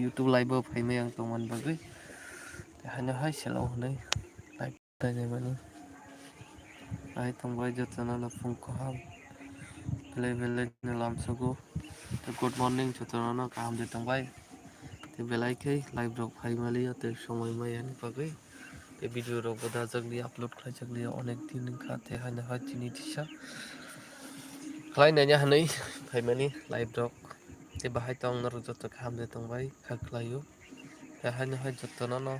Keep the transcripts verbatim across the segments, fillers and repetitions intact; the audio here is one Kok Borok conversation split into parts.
YouTube live o phaimai ang tongmani bagwi. Tei haino hai selo hwnwi live tainaimani. Hai tongbai jotono no phung kaham. Belai belai no lamsugo. Tei good morning jotono no kaham de tongbai. Tei belai khe live rok phaimaliya tei somoi mayani bagwi. Tei video rok bo dajak liya, upload khlaijak liya, onek din wngkha, tei haino hai chini tisa khlai nai hwnwi phaimani live rok. Tei bahai tong norok joto kaham de tongbai kha khlaio. Tei haino hai jotono no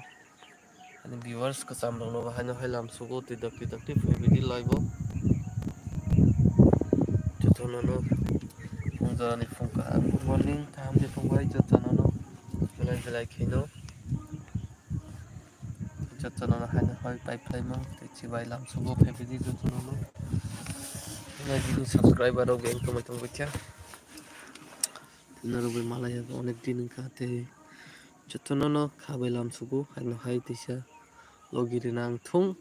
ani viewers kwcham rok no haino hai lamsugo tei dakti dakti phai bidi live o. Jotono no phung jora ni phung kaham good morning kaham de tongbai jotono no belai belai kheno. Jotono no haino hai pai phlaimang tei chibai lamsugo phaibidi jotono no. Nai bini subscriber rok beng tongbai tongbai kha. Norok bai malaya onek din wngkha tei jotono no kha bai lamsugo haino hai teisa logi rina wngthung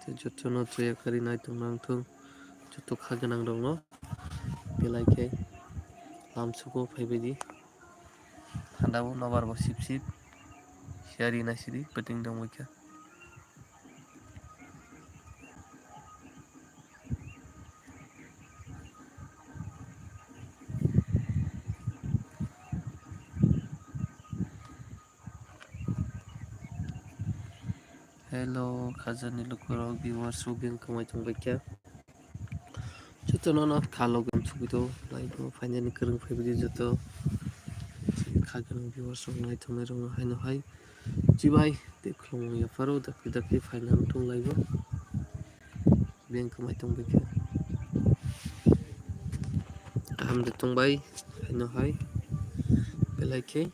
tei jotono chaya kari nai tongna wngthung joto kha gwnang rok no belai khe lamsugo phaibidi. Phanda o nobar bo sip sip siya rina sidi peting tongbai kha. Hello, khajani lukurok, viewers rok beng kwmai tongbai kha. Jotono no kha logi sugwi do, live o phainani kwrwng phaibidi joto. Kha gwnang viewers rok nai tongnai rok no haino hai chibai tei khulumung yapharo dakti dakti phaina wngthung live o. Beng kwmai tongbai kha. Kaham de tongbai haino hai belai khe.